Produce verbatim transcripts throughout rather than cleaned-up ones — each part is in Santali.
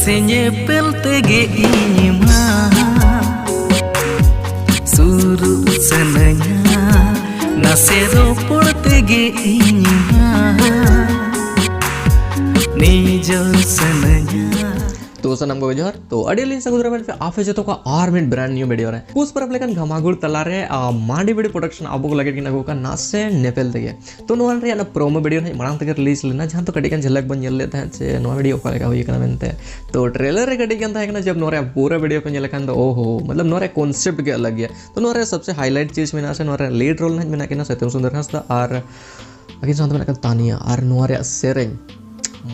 ᱛᱮ ᱧᱮᱯᱮᱞ ᱛᱮᱜᱮ ᱤᱧ ᱢᱟ ᱥᱩᱨᱩᱜ ᱥᱟᱱᱟᱧᱟ, ᱱᱟᱥᱮ ᱨᱚᱯᱚᱲ ᱛᱮᱜᱮ ᱤᱧ ᱢᱟ ᱱᱤᱡᱚᱨ ᱥᱟᱱᱟᱧᱟ᱾ ᱛᱚ ᱥᱟᱱᱟᱢ ᱠᱚᱜᱮ ᱡᱚᱦᱟᱨ᱾ ᱛᱚ ᱟᱹᱰᱤ ᱞᱤᱧ ᱥᱟᱹᱜᱩᱱ ᱫᱟᱨᱟᱢ ᱯᱮ ᱟᱯᱮ ᱡᱚᱛᱚ ᱠᱚ ᱟᱨ ᱢᱤᱫ brand new video ᱨᱮ᱾ ᱯᱩᱥ ᱯᱚᱨᱚᱵᱽ ᱞᱮᱠᱟᱱ ᱜᱷᱟᱢᱟᱜᱩᱲ ᱛᱟᱞᱟᱨᱮ, ᱟ, ᱢᱟᱱᱰᱤ video production ᱟᱵᱚ ᱠᱚ ᱞᱟᱹᱜᱤᱫ ᱠᱤᱱ ᱟᱹᱜᱩ ᱟᱠᱟᱫ ᱱᱟᱥᱮ ᱧᱮᱯᱮᱞ ᱛᱮᱜᱮ᱾ ᱛᱚ ᱱᱚᱣᱟ ᱨᱮᱭᱟᱜ ᱚᱱᱟ promo video ᱱᱟᱦᱟᱜ ᱢᱟᱲᱟᱝ ᱛᱮᱜᱮ release ᱞᱮᱱᱟ, ᱡᱟᱦᱟᱸ ᱫᱚ ᱠᱟᱹᱴᱤᱡ ᱜᱟᱱ ᱡᱷᱟᱞᱟᱠ ᱵᱚᱱ ᱧᱮᱞ ᱞᱮᱫ ᱛᱟᱦᱮᱸᱫ ᱡᱮ ᱱᱚᱣᱟ video ᱚᱠᱟ ᱞᱮᱠᱟ ᱦᱩᱭ ᱟᱠᱟᱱᱟ ᱢᱮᱱᱛᱮ᱾ ᱛᱚ trailer ᱨᱮ ᱠᱟᱹᱴᱤᱡ ᱜᱟᱱ ᱛᱟᱦᱮᱸ ᱠᱟᱱᱟ, ᱡᱟᱵ ᱱᱚᱣᱟ ᱨᱮᱭᱟᱜ ᱯᱩᱨᱟᱹ video ᱯᱮ ᱧᱮᱞ ᱞᱮᱠᱷᱟᱱ ᱫᱚ ᱳᱦᱳ, ᱢᱚᱛᱞᱚᱵ ᱱᱚᱣᱟ ᱨᱮᱭᱟᱜ concept ᱜᱮ ᱟᱞᱟᱜ ᱜᱮᱭᱟ᱾ ᱛᱚ ᱱᱚᱣᱟ ᱨᱮ ᱥᱚᱵᱥᱮ highlight ᱪᱤᱡᱽ ᱢᱮᱱᱟᱜᱼᱟ ᱥᱮ ᱱᱚᱣᱟ ᱨᱮ lead role ᱱᱟᱦᱟᱜ ᱢᱮᱱᱟᱜ ᱠᱤᱱᱟ ᱥᱟᱛᱮᱢ ᱥᱩᱱᱫᱚᱨ ᱦᱟᱸᱥᱫᱟ ᱟᱨ ᱟᱹᱠᱤᱱ ᱥᱟᱶᱛᱮ ᱢᱮᱱᱟᱜ ᱠᱤᱱᱟ ᱛᱟᱱᱤᱭᱟ᱾ ᱟᱨ ᱱᱚᱣᱟ ᱨᱮᱭᱟᱜ ᱥᱮᱨᱮᱧ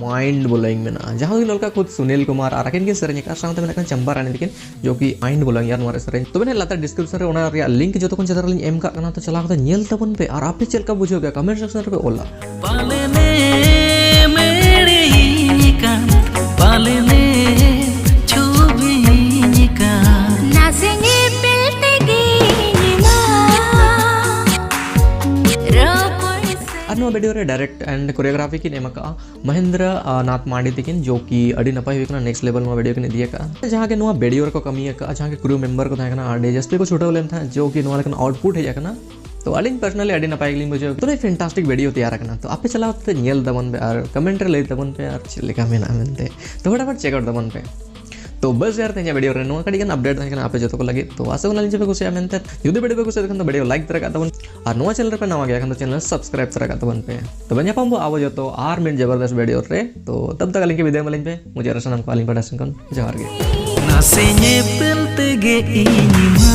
mind blowing ᱢᱮᱱᱟᱜᱼᱟ, ᱡᱟᱦᱟᱸ ᱫᱚ ᱱᱚᱝᱠᱟ ᱠᱷᱩᱫ ᱥᱩᱱᱤᱞ ᱠᱩᱢᱟᱨ ᱟᱨ ᱟᱹᱠᱤᱱ ᱠᱤᱱ ᱥᱮᱨᱮᱧ ᱟᱠᱟᱫᱼᱟ, ᱥᱟᱶᱛᱮ ᱢᱮᱱᱟᱜ ᱠᱤᱱᱟ ᱪᱟᱢᱯᱟ ᱨᱟᱱᱤ ᱛᱟᱹᱠᱤᱱ, ᱡᱚ ᱠᱤ mind blowing ᱭᱟᱨ ᱱᱚᱣᱟ ᱨᱮ ᱥᱮᱨᱮᱧ᱾ ᱛᱚᱵᱮ ᱱᱟᱦᱟᱜ ᱞᱟᱛᱟᱨ description ᱨᱮ ᱚᱱᱟ ᱨᱮᱭᱟᱜ link ᱡᱚᱛᱚ ᱠᱷᱚᱱ ᱪᱮᱛᱟᱱ ᱨᱮᱞᱤᱧ ᱮᱢ ᱠᱟᱜ ᱠᱟᱱᱟ, ᱛᱚ ᱪᱟᱞᱟᱣ ᱠᱟᱛᱮ ᱧᱮᱞ ᱛᱟᱵᱚᱱ ᱯᱮ᱾ ᱟᱨ ᱟᱯᱮ ᱪᱮᱫ ᱞᱮᱠᱟ ᱵᱩᱡᱷᱟᱹᱣ ᱠᱮᱜᱼᱟ comment section ᱨᱮᱯᱮ ᱚᱞᱟ᱾ ᱯᱟᱞᱮᱱᱮᱢ ᱮᱲᱮᱭᱤᱧ ᱠᱟᱱ, ᱯᱟᱞᱮᱱᱮᱢ ᱪᱷᱩᱵᱤᱭᱤᱧ ᱠᱟᱱ᱾ ᱱᱟᱥᱮ ᱧᱮᱯᱮᱞ ᱛᱮᱜᱮ ᱤᱧ ᱢᱟ ᱨᱚᱯᱚᱲ ᱟᱨ ᱱᱚᱣᱟ video ᱨᱮ direct and choreography ᱠᱤᱱ ᱮᱢ ᱟᱠᱟᱫᱼᱟ ᱢᱚᱦᱮᱱᱫᱨᱚ, ᱟ, ᱱᱟᱛᱷ ᱢᱟᱱᱰᱤ ᱛᱟᱹᱠᱤᱱ, ᱡᱚ ᱠᱤ ᱟᱹᱰᱤ ᱱᱟᱯᱟᱭ ᱦᱩᱭ ᱠᱟᱱᱟ, next level ᱱᱚᱣᱟ video ᱠᱤᱱ ᱤᱫᱤ ᱟᱠᱟᱫᱼᱟ᱾ ᱡᱟᱦᱟᱸ ᱜᱮ ᱱᱚᱣᱟ video ᱨᱮᱠᱚ ᱠᱟᱹᱢᱤ ᱟᱠᱟᱫᱼᱟ, ᱡᱟᱦᱟᱸ ᱜᱮ crew member ᱠᱚ ᱛᱟᱦᱮᱸ ᱠᱟᱱᱟ, ᱟᱹᱰᱤ ᱡᱟᱹᱥᱛᱤ ᱠᱚ ᱪᱷᱩᱴᱟᱹᱣ ᱞᱮᱱ ᱛᱟᱦᱮᱸᱫ, ᱡᱚ ᱠᱤ ᱱᱚᱣᱟ ᱞᱮᱠᱟᱱ output ᱦᱮᱡ ᱟᱠᱟᱱᱟ᱾ ᱛᱚ ᱟᱹᱞᱤᱧ personally ᱟᱹᱰᱤ ᱱᱟᱯᱟᱭ ᱜᱮᱞᱤᱧ ᱵᱩᱡᱷᱟᱹᱣ ᱠᱮᱫᱟ᱾ ᱛᱚ fantastic video ᱛᱮᱭᱟᱨ ᱟᱠᱟᱱᱟ᱾ ᱛᱚ ᱟᱯᱮ ᱪᱟᱞᱟᱣ ᱠᱟᱛᱮ ᱧᱮᱞ ᱛᱟᱵᱚᱱ ᱯᱮ ᱟᱨ comment ᱨᱮ ᱞᱟᱹᱭ ᱛᱟᱵᱚᱱ ᱯᱮ ᱟᱨ ᱪᱮᱫ ᱞᱮᱠᱟ ᱢᱮᱱᱟᱜᱼᱟ ᱢᱮᱱᱛᱮ᱾ ᱛᱚ ᱯᱷᱚᱴᱟᱯᱷᱚᱴ check out ᱛᱟᱵᱚᱱ ᱯᱮ᱾ ᱛᱚ ᱵᱟᱥ ᱭᱟᱨ, ᱛᱮᱦᱮᱧᱟᱜ video ᱨᱮ ᱱᱚᱣᱟ ᱠᱟᱹᱴᱤᱡ ᱜᱟᱱ update ᱛᱟᱦᱮᱸ ᱠᱟᱱᱟ ᱟᱯᱮ ᱡᱚᱛᱚ ᱠᱚ ᱞᱟᱹᱜᱤᱫ᱾ ᱛᱚ ᱟᱥᱟ ᱠᱚᱨᱮ ᱞᱤᱧ ᱡᱮ ᱯᱮ ᱠᱩᱥᱤᱭᱟᱜᱼᱟ ᱢᱮᱱᱛᱮ᱾ ᱡᱩᱫᱤ video ᱯᱮ ᱠᱩᱥᱤᱭᱟᱜ ᱠᱷᱟᱱ ᱫᱚ video like ᱛᱚᱨᱟ ᱠᱟᱜ ᱛᱟᱵᱚᱱ, ᱟᱨ ᱱᱚᱣᱟ channel ᱨᱮᱯᱮ ᱱᱟᱣᱟ ᱜᱮᱭᱟ ᱠᱷᱟᱱ ᱫᱚ channel subscribe ᱛᱚᱨᱟ ᱠᱟᱜ ᱛᱟᱵᱚᱱ ᱯᱮ᱾ ᱛᱚᱵᱮ ᱧᱟᱯᱟᱢ ᱵᱚ ᱟᱵᱚ ᱡᱚᱛᱚ ᱟᱨ ᱢᱤᱫ ᱡᱚᱵᱚᱨᱫᱚᱥ video ᱨᱮ᱾ ᱛᱚ ᱛᱟᱵ ᱛᱟᱠ ᱟᱹᱞᱤᱧ ᱠᱮ ᱵᱤᱫᱟᱹᱭ ᱮᱢᱟᱞᱤᱧ ᱯᱮ᱾ ᱢᱩᱪᱟᱹᱫ ᱨᱮ ᱥᱟᱱᱟᱢ ᱠᱚ ᱟᱹᱞᱤᱧ ᱯᱟᱦᱴᱟ ᱥᱮᱱ ᱠᱷᱚᱱ ᱡᱚᱦᱟᱨ ᱜᱮ᱾ ᱱᱟᱥᱮ ᱧᱮᱯᱮᱞ ᱛᱮᱜᱮ ᱤᱧ ᱢᱟ